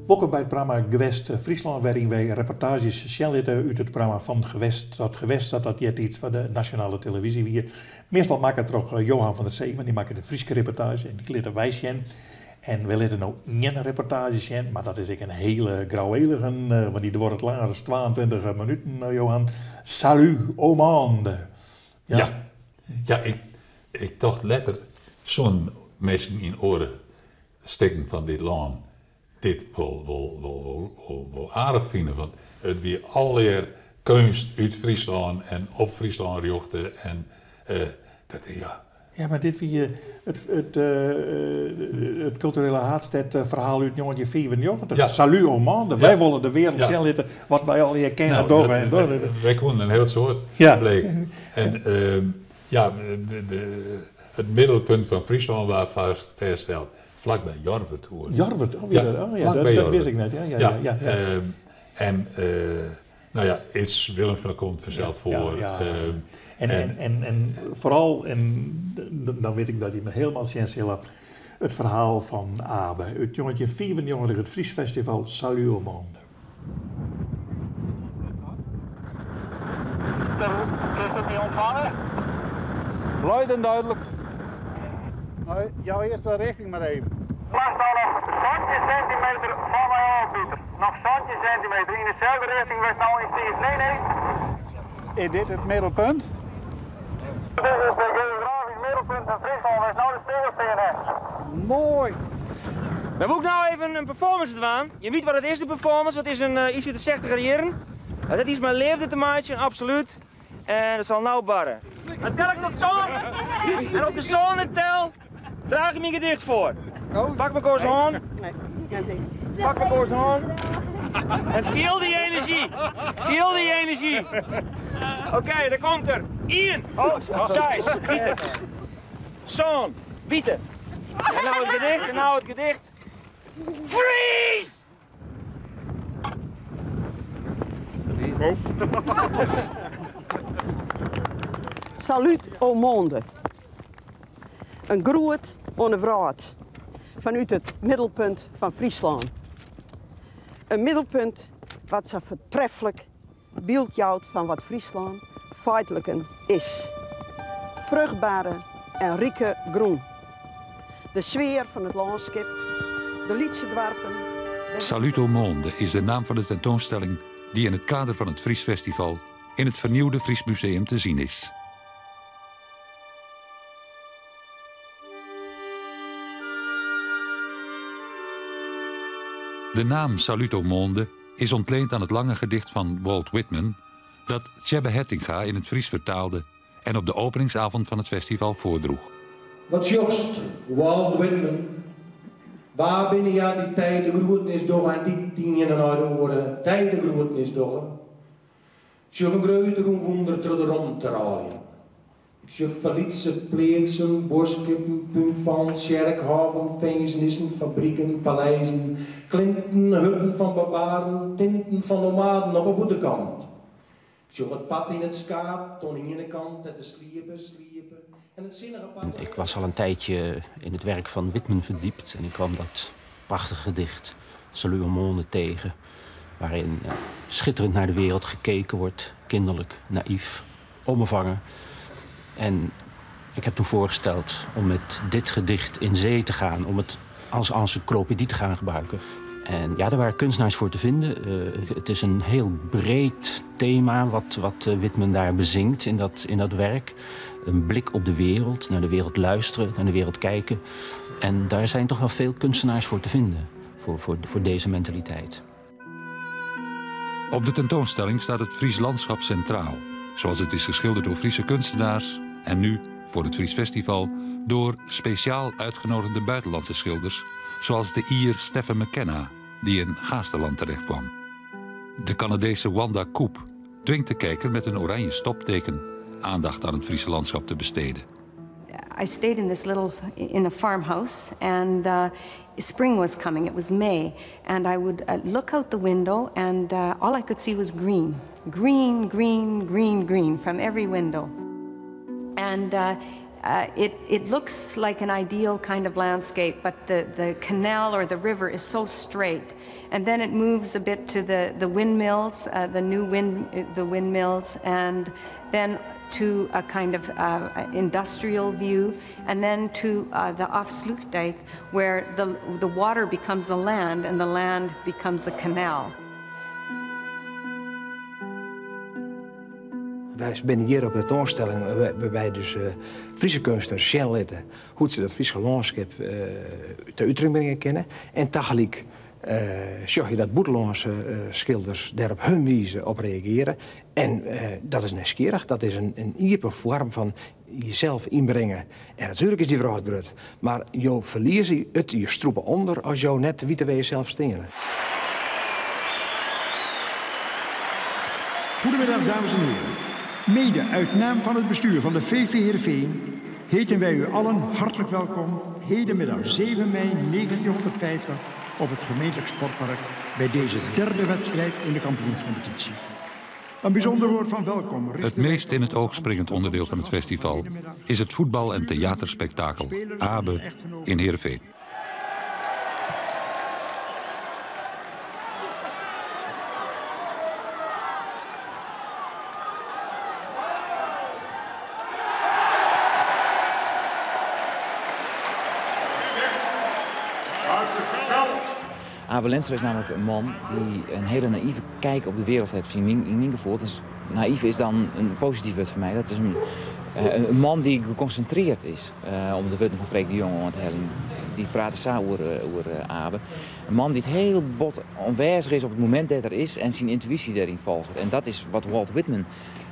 Wolkom by it programma Gewest Fryslân, wêryn wy reportaazjes sjen litte út it programma Van Gewest tot Gewest, sa't dat eartiids foar de nasjonale televyzje wie. Meastal makke troch Johan van der Zee, want dy makke de Fryske reportaazje en dy litte wy sjen. En wy litte no ien reportaazje sjen, mar dat is ek in hiele grouwéligen, want dy duorret langer as 22 minuten, Johan. Salut au monde! Ja. Ja, ik, ik tocht letter, soenen minsken yn oare stikken fan dit lân dit wol, wol, wol, wol, wol, wol aardich fine. Want it wie allegear keunst út Fryslân en op Fryslân rjochte en dat, ja. Ja, mar dit wie it, it, it kulturele haadstêdferhaal út 1995. Ja. Salut au monde. Ja. Wy wolle de wereld Ja. sjen litte wat wy allegear kinne, Nou, dogge dat- en dogge. Wy koenen in hiel soad, bleek. En ja, de, it middelpunt fan Fryslân waard fêst, fêststeld flakby Jorwert oer. Jorwert, oh, wie Ja, dat? Oh, ja, flakby dat, dat Jorwert. wist ik net. Ja, ja, ja, ja, ja. En nou ja, Ids Willemsma komt fansels foar. Ja, ja. En, en, en, en, en foaral, en dan wit ik dat jim hielendal sjen sille, it ferhaal fan Abe út 1995, it Fries Festival Salut au Monde. Kinst it my ûntfange? Luid en duidelijk. Nou, jou earst de rjochting mar even. Moatst al noch 17 sintimeter fan my ôf, Pieter. Noch 17 sintimeter yn deselde rjochting wêr'tst no yn stiest. Nee, nee. Is dit it middelpunt? Dit is it geografysk middelpunt fan Fryslân wêr'tst no de spegel stean hast. Moai! Dan woe ik no even in performance dwaan. Je witte wat it is, de performance. Dat is in iets út de sechtiger jierren. Dat hat iets mei leafde te meitsjen, absolút. En dat sil no barre. Dan tel ik tot sân en op de sânde tel draach ik myn gedicht foar. Pak mekoars hân. Pak mekoars hân. En fiel dy enerzjy. Fiel dy enerzjy. Oké, daar komt er. Ien, oh, seis, Pieter. Sân, Pieter. En no it gedicht, en no it gedicht. Freeze! Salut au monde. In groet oan de wrâld fanút it middelpunt fan Fryslân. In middelpunt wat sa foartreflik byld jout fan wat Fryslân feitliken is. Fruchtbere en rike grûn. De sfear fan it lânskip, de lytse doarpen. De Salut au Monde is de naam van de tentoonstelling die in het kader van het Fries Festival in het vernieuwde Fries Museum te zien is. De naam Salut au Monde is ontleend aan het lange gedicht van Walt Whitman dat Tsjêbbe Hettinga in het Fries vertaalde en op de openingsavond van het festival voordroeg. Wat sjochst, Walt Whitman? Wa binne hja dy't dy de groetnis dogge en dy't de iene nei de oare dy de groetnis dogge? Ik sjoch in grut rûn wûnder troch de romte rôljen. Ik sjoch lytse pleatsen, buorskippen, púnfallen, tsjerkhôven, finzenissen, fabriken, paleizen, klinten, hutten fan barbaren, tinten fan nomaden op 'e bûtenkant. Ik sjoch it part yn it skaad oan 'e iene kant dêr't de sliepers sliepe en it sinnige part. Ik was al een tijdje in het werk van Whitman verdiept en ik kwam dat prachtige gedicht Salut au Monde tegen, waarin schitterend naar de wereld gekeken wordt, kinderlijk, naïef, onbevangen. En ik heb toen voorgesteld om met dit gedicht in zee te gaan, om het als encyclopedie te gaan gebruiken. En ja, daar waren kunstenaars voor te vinden. Het is een heel breed thema wat Whitman daar bezingt in dat werk. Een blik op de wereld, naar de wereld luisteren, naar de wereld kijken. En daar zijn toch wel veel kunstenaars voor te vinden, voor deze mentaliteit. Op de tentoonstelling staat het Fries landschap centraal. Zoals het is geschilderd door Friese kunstenaars en nu, voor het Fries Festival, door speciaal uitgenodigde buitenlandse schilders, zoals de Ier Stephen McKenna, die in Gaasterland terechtkwam. De Canadese Wanda Koep dwingt de kijker met een oranje stopteken aandacht aan het Friese landschap te besteden. I stayed in this little, in a farmhouse, and spring was coming. It was May, and I would look out the window, and all I could see was green. Green, green, green, green from every window. And It, it looks like an ideal kind of landscape, but the, the canal or the river is so straight. And then it moves a bit to the, the windmills, the new wind, the windmills, and then to a kind of industrial view, and then to the Afsluitdijk, where the, the water becomes the land and the land becomes the canal. Wy binne hjir op de tentoanstelling wêrby't dus Fryske keunstners sjen litte hoe't se dat Fryske lânskip ta utering bringe kinne. En tagelyk sjogge je dat bûtenlânske skilders dêr op hun wize op reagearje. En dat is nijsgjirrich, dat is in iepen foarm fan jesels ynbringe. En natuerlik is dy wrâld grut, mar jo ferlieze it, je strûpe ûnder as jo net witte wêr't je sels steane. Goedemiddag dames en heren. Mede uit naam van het bestuur van de VV Heerenveen heten wij u allen hartelijk welkom hedenmiddag 7 mei 1950 op het gemeentelijk sportpark bij deze derde wedstrijd in de kampioenscompetitie. Een bijzonder woord van welkom. Het meest in het oog springend onderdeel van het festival is het voetbal- en theaterspektakel Abe in Heerenveen. Abe Lenstra is namelijk een man die een hele naïeve kijk op de wereld heeft, in mijn gevoel. Dus naïef is dan een positief woord voor mij. Dat is een man die geconcentreerd is, om de woorden van Freek de Jonge oan te heljen. Die praten samen over Abe. Een man die het heel bot aanwezig is op het moment dat er is en zijn intuïtie daarin volgt. En dat is wat Walt Whitman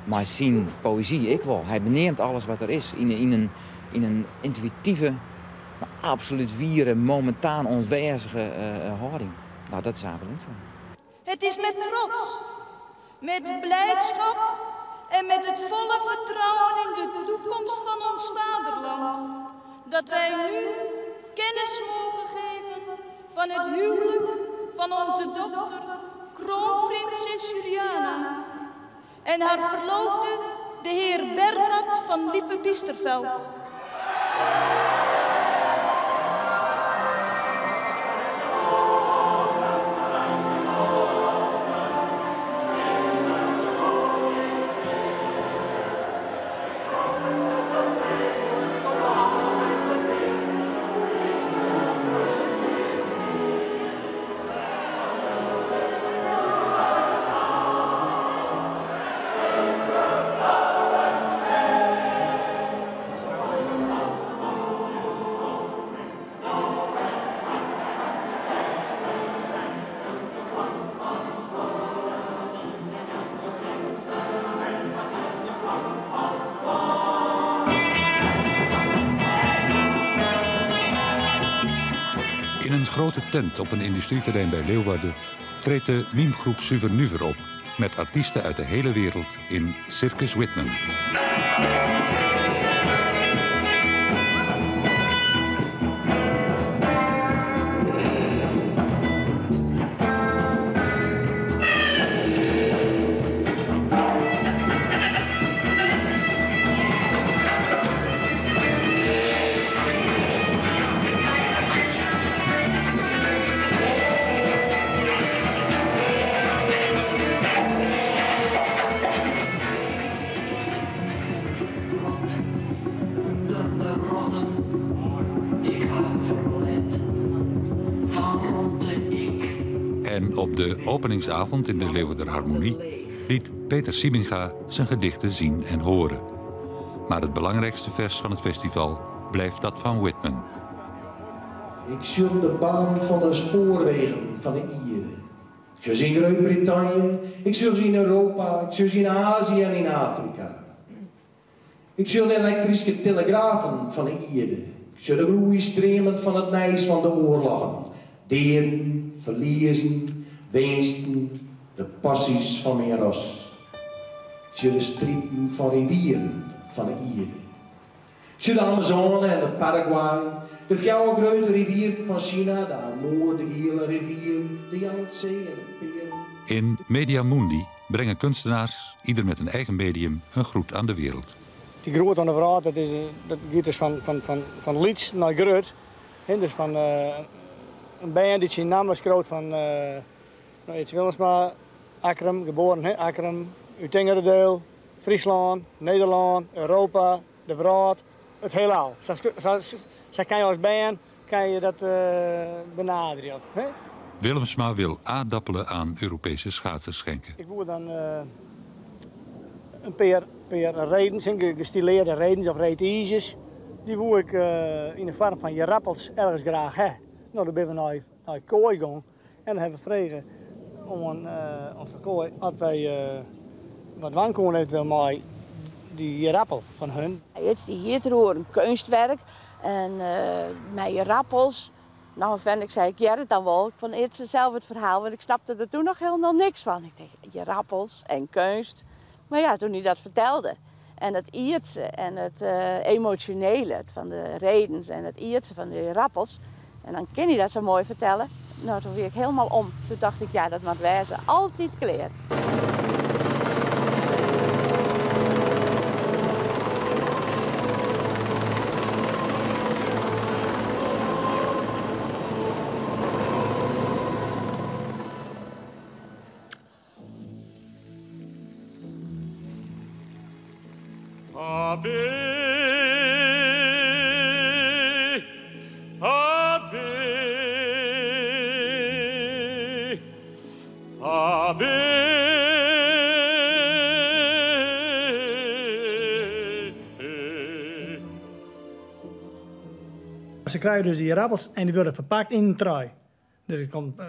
maar zijn poëzie ik wel. Hij beneemt alles wat er is in een intuïtieve, maar absoluut wiere, momentaan aanwezige houding. Dat is Abe Lenstra. Het is met trots, met blijdschap en met het volle vertrouwen in de toekomst van ons vaderland dat wij nu kennis mogen geven van het huwelijk van onze dochter kroonprinses Juliana en haar verloofde, de heer Bernard van Lippe-Biesterveld. In een grote tent op een industrieterrein bij Leeuwarden treedt de mimegroep Suver Nuver op met artiesten uit de hele wereld in Circus Whitman. En op de openingsavond in de Leeuwarder Harmonie liet Peter Siebenga zijn gedichten zien en horen. Maar het belangrijkste vers van het festival blijft dat van Whitman. Ik zul de baan van de spoorwegen van de Ieren. Ik zul zien Groot-Brittannië, ik zul zien Europa, ik zul zien Azië en in Afrika. Ik zul de elektrische telegrafen van de Ieren. Ik zul de gloeistremen van het nijs van de oorlogen. Deren, verliezen, winsten, de passies van mijn ras. Ik zul de striepen van rivieren van de Ieren. Ik zul de Amazone en de Paraguay, de fjouwergrote rivier van China, de Amur, de Gele rivier, de Yangtze en de Peru. In Media Mundi brengen kunstenaars, ieder met een eigen medium, een groet aan de wereld. Dy groet oan de wrâld, dat, is, dat giet dus fan, fan, fan, fan lyts nei grut. He, dus fan in bern dy't syn namme skriuwt fan no, Ids Willemsma, Akkrum, geboren he, Akkrum, Utingeradeel, Fryslân, Nederlân, Europa, de wrâld, it heelal. Sa, sa, sa kan je as bern kan je dat benaderje. Of, hè? Willemsma wil aardappelen aan Europese schaatsers schenken. Ik woe dan in pear, pear redens, gestileerde redens of reetyzjes, dy woe ik yn de foarm fan jerappels ergens graach ha. No, dan binne we nei, nei Kooi gong en dan hawwe we frege oan, oan Van Kooi oft wy wat dwaan koene eventueel mei dy jerappel fan hun. Ids dy hie it oer in keunstwerk en mei jerappels. Nou, en ik sei, ik hear it dan wol fan Ids sels it ferhaal, want ik snapte der toen noch hielendal niks fan. Ik tink, jerappels en keunst. Mar ja, toen hy dat fertelde en it ierdse en it emosjonele fan de redens en it ierdse fan de jerappels, en dan kin hy dat sa moai fertelle. Nou, toen wie ik hielendal om. Toen tocht ik, ja, dat moat wêze. Altyd klear. Se krije dus dy jerappels en dy wurde ferpakt yn in trui. Dus der komt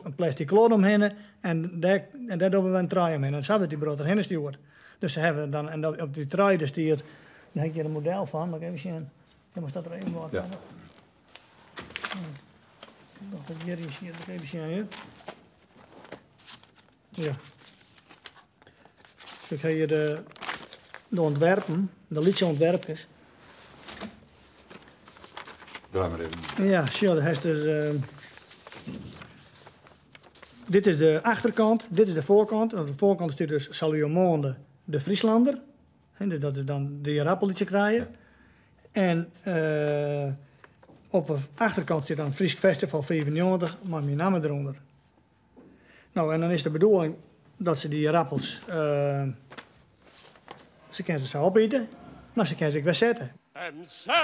in plastic kloat omhinne en dêr, en dêr dogge we in trui omhinne. En sa wurdt dy brot derhinne stjoerd. Dus se hawwe dan, en op dy trui dêr stiet, dêr ha ik hjir in model fan, moat ik even sjen. Ja, moatst dat der even wat. Ja. Noch dat hjir yn stiet, even sjen, ja. Ja. Ik ha hjir de, de ûntwerpen, de lytse ûntwerpkes. Draai mar even. Ja, sjoch, dêr hast dus. Dit is de achterkant, dit is de foarkant. Op de foarkant stiet dus Salut au monde, de Frieslander. Dus dat is dan de jerappel dy't se krije. En op de achterkant stiet dan Frysk Festival 95 mei myn namme derûnder. No, en dan is de bedoeling dat se dy jerappels, se kinne se sa opite, mar se kinne se ek wer sette. En set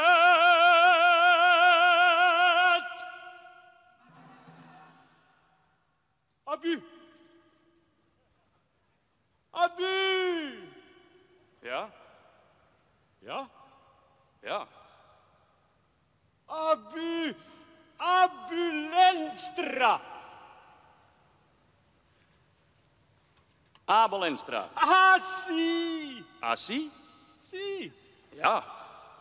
Abu. Abu. Ja? Ja? Ja. Abu. Abu Lenstra. Abel Enstra. Ah, sì. Ah, sì? Sì. Ja.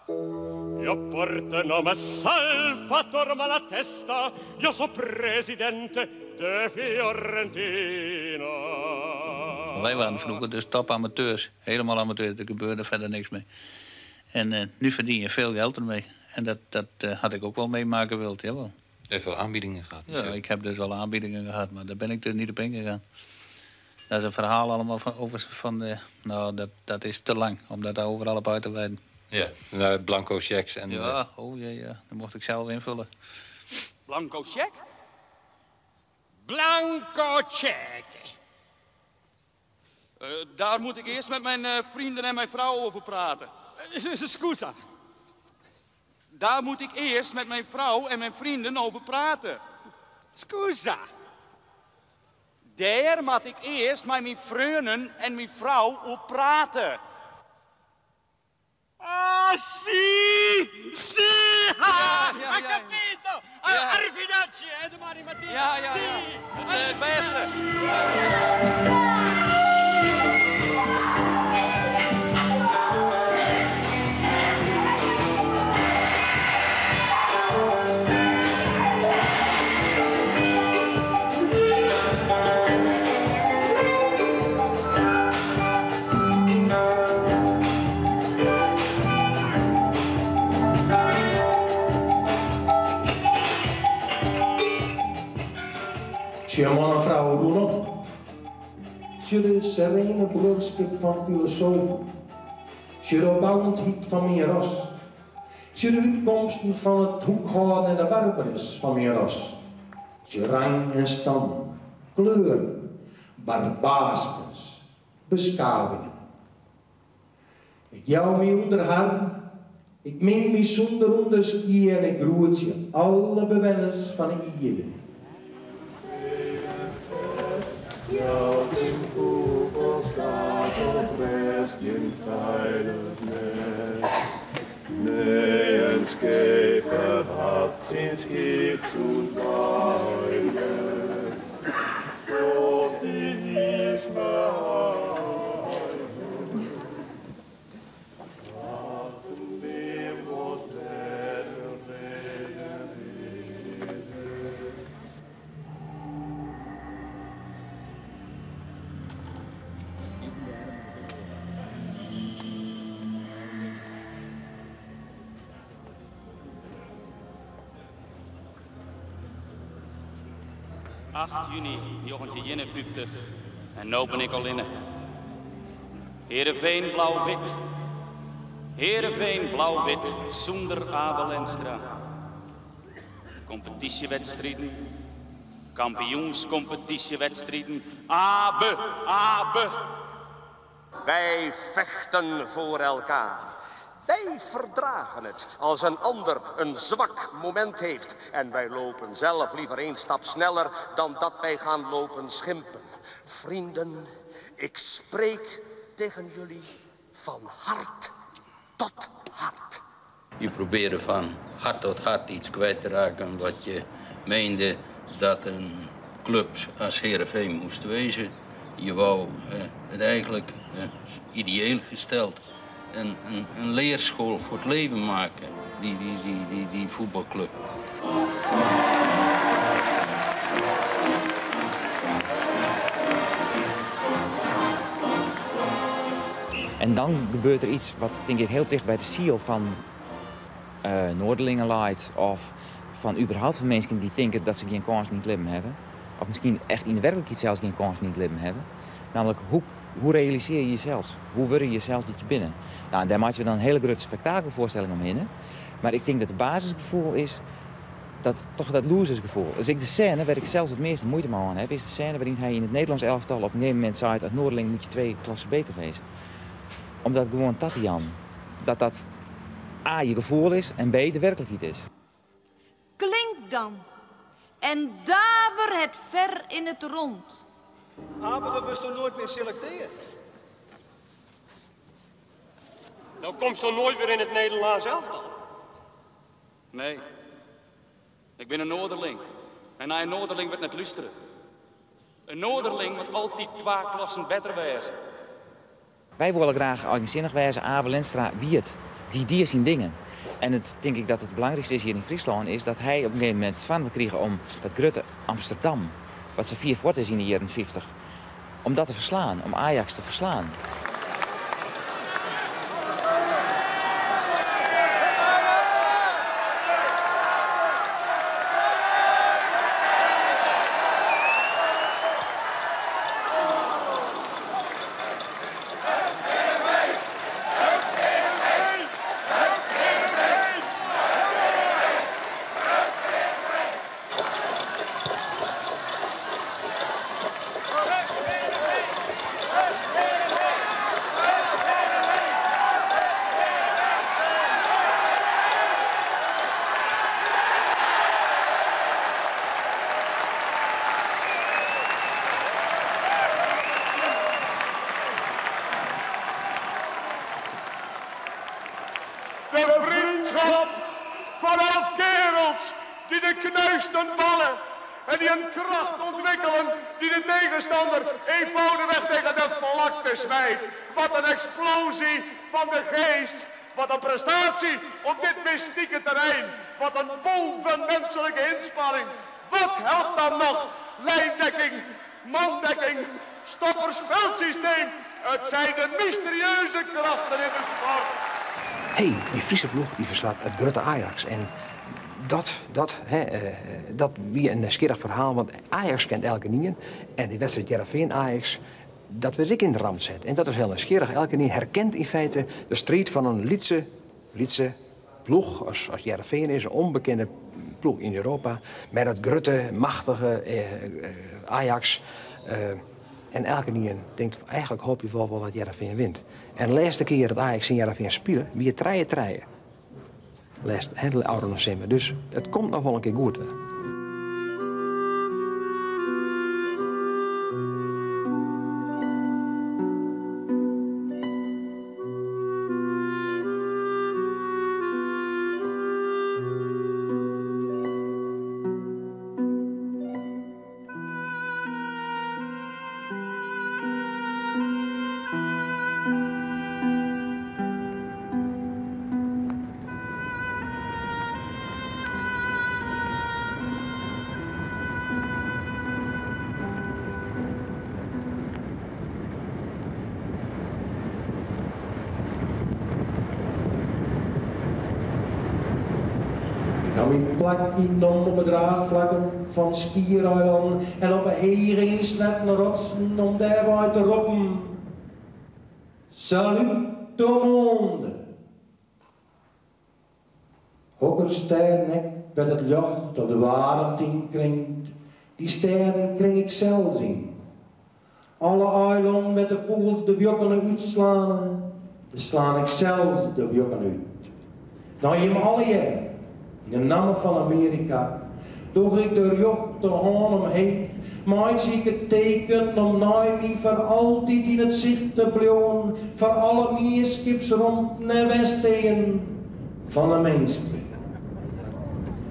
Io porto nome Salvatore Malatesta, io so presidente de Fiorentina. Wij waren vroeger dus topamateurs, helemaal amateurs, er gebeurde verder niks mee. En uh, nu verdien je veel geld ermee. En dat, dat uh, had ik ook wel meemaken wild, jawel. Je hebt veel aanbiedingen gehad? Ja, ik heb dus al aanbiedingen gehad, maar daar ben ik dus niet op ingegaan. Dat is een verhaal allemaal van, over, van de, nou, dat, dat is te lang om dat daar overal op uit te wijden. Ja, nou, blanco checks en... Ja, oh ja, ja, dat mocht ik zelf invullen. Blanco check? Blanco check. Uh, daar moet ik eerst met mijn uh, vrienden en mijn vrouw over praten. Scusa. Daar moet ik eerst met mijn vrouw en mijn vrienden over praten. Scusa. Daar moet ik eerst met mijn vrienden en mijn vrouw over praten. Ah, sì! Sì! Ah, ja, ja, ja. capito! Ja. Arrivederci, eh, domani mattina. Ja, ja, sì. ja. Het beste. Sjoch man en frou rûnom. Sjoch de serene bruorskip fan filosofen. Sjoch de opbouwendheid fan myn ras. Sjoch de útkomsten fan it hoekhâlden en de warberens fan myn ras. Sjoch rang en stannen, kleuren, barbaaskens, beskavingen. Ik jou my ûnder harren, ik ming my sûnder ûnderskie en ik groetsje alle bewenners fan 'e ierde. Acht juny 1951 en no bin ik allinne. Heerenveen blau-wit. Heerenveen blau-wit sûnder Abe Lenstra. Kompetysjewedstriden, kampioenskompetysjewedstriden, Abe, Abe! Wij vechten voor elkaar. Wij verdragen het als een ander een zwak moment heeft. En wij lopen zelf liever één stap sneller dan dat wij gaan lopen schimpen. Vrienden, ik spreek tegen jullie van hart tot hart. Je probeerde van hart tot hart iets kwijt te raken wat je meende dat een club als Heerenveen moest wezen. Je wou eh, het eigenlijk eh, ideeel gesteld een, een, een leerschool voor het leven maken, die, die, die, die, die voetbalclub. En dan gebeurt er iets wat denk ik heel dicht bij de ziel van Noorderlingen leit of van überhaupt van mensen die denken dat ze geen kans in het leven hebben. Of misschien echt in de werkelijkheid zelfs geen kans in het leven hebben. Namelijk, hoe, hoe realiseer je jezelf? Hoe word je jezelf dat je binnen? Nou, en daar maken we dan een hele grote spektakelvoorstelling omheen. Maar ik denk dat het basisgevoel is dat, toch dat losersgevoel. Dus ik de scène waar ik zelfs het meeste moeite mee aan heb, is de scène waarin hij in het Nederlands elftal op een gegeven moment zei: als Noorderling moet je twee klassen beter wezen. Omdat gewoon Tatian, dat dat A, je gevoel is en B, de werkelijkheid is. Klink dan en daver het ver in het rond. Abe, dat was toch nooit meer selecteerd? Nou komst toch nooit weer in het Nederlands elftal? Nee. Ik ben een Noorderling. En naar een Noorderling wordt net luisteren. Een Noorderling moet altijd twee klassen beter wezen. Wij willen graag eigenzinnig wijzen, Abe Lenstra, wie het. Die dier zien dingen. En het denk ik dat het belangrijkste is hier in Friesland, is dat hij op een gegeven moment het van kreeg om dat grote Amsterdam, wat ze vier voort is in de jaren 50, om dat te verslaan, om Ajax te verslaan. De vriendschap van 11 kerels die de knuisten ballen en die een kracht ontwikkelen die de tegenstander eenvoudigweg tegen de vlakte smijt. Wat een explosie van de geest. Wat een prestatie op dit mystieke terrein. Wat een bovenmenselijke inspanning. Wat helpt dan nog? Lijndekking, mandekking, stoppersveldsysteem. Het zijn de mysterieuze krachten in de sport. Hé, hey, die Friese ploeg die verslaat het grote Ajax. En dat, hè, dat wie een nieuwsgierig verhaal, want Ajax kent elke nien. En die wedstrijd Heerenveen Ajax, Dat wurdt ek yn it ramt set. En dat is hiel nijsgjirrich. Elkenien herkent yn feite de striid fan in lytse, lytse ploech as, as Hearrenfean is, in ûnbekende ploech yn Europa, mei dat grutte, machtige Ajax. En elkenien tinkt, eigenlik hoopje we wol dat Hearrenfean wint. En de lêste kear dat Ajax tsjin Hearrenfean spile, wie it 3-3. Lêst, hè, de ôfrûne simmer. Dus it komt noch wol in kear goed wer. Ik ha myn plak ynnommen op 'e draachflakken fan Skiereilannen en op 'e hege ynsletten rotsen om dêrwei te roppen, Salut au monde! Hokker stêden ek wêr't it ljocht of de waarmte yn kringt, dy stêden kring ik sels yn. Alle eilannen wêr't de fûgels de wjukken útslane, dêr slaan ik sels de wjukken út. Nei jim allegear, yn 'e namme fan Amearika, doch ik de rjochterhân omheech, meitsje ik it teken om nei my foar altyd yn it sicht te bliuwen foar alle mienskipsromten en wensteeën fan 'e minske.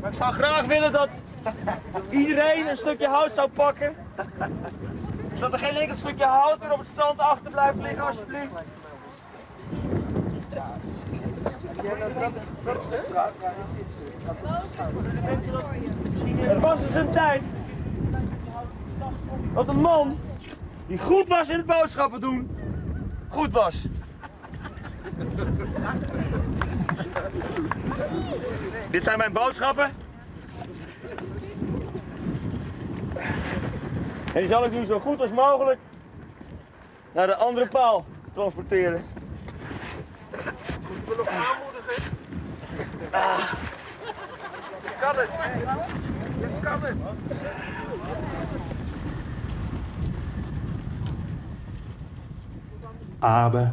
Maar ik zou graag willen dat iedereen een stukje hout zou pakken. Zodat er geen enkel stukje hout meer op het strand achter blijft liggen, alsjeblieft. Het was dus een tijd dat een man die goed was in het boodschappen doen, goed was. Dit zijn mijn boodschappen. En die zal ik nu zo goed als mogelijk naar de andere paal transporteren. Moeten we nog aanmoedigen? Ah. Je kan het. Je kan het. Abe,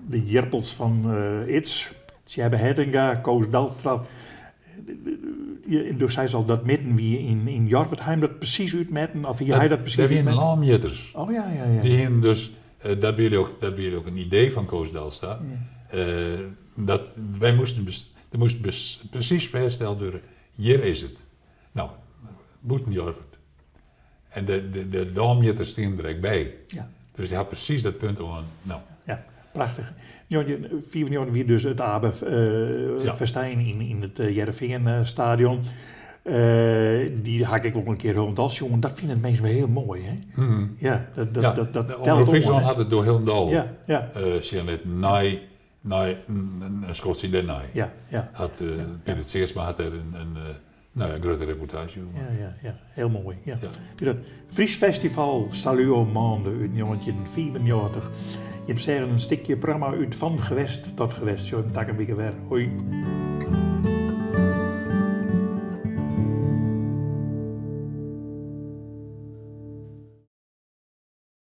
de jirpels fan Ids, Tsjêbbe Hettinga, Koos Dalstra. Do seist al dat mjitten wie yn Jorwert. Ha jim dat presys útmetten? Of hie hy dat presys Dêr wienen útmetten? lânmjitters. Oh ja, ja, ja. Dy hienen dus, dat wie ook, dat wie ook in idee fan Koos Dalstra, dat wy moasten, der moast presys fêststeld wurde, hjir is it. No, bûten Jorwert. En de, de lânmjitters stienen der ek by. Dus dy ha presys dat punt oan. No. Ja, prachtich. 1995 wie dus it Abe Festijn yn it Hearrenfean stadion. Dy ha ik ek wol in kear hielendal sjoen. Dat fine de minsken wol hiel moai, hè? Ja, dat, dat, dat, dat telt Omrop oan, Fryslân hè? hat it doe hielendal sjen litten nei, nei in skoftsje dêrnei. Hat Pieter Tjeerdsma hat dêr in nou ja, grutte reportaazje oer makke. Ja, ja, ja. Hiel moai. Ja. Ja. Dat Fries Festival Salut au Monde út 1995. Jim seagen in stikje programma út Van Gewest tot Gewest. Sjoch jim takom wike wer. Hoi.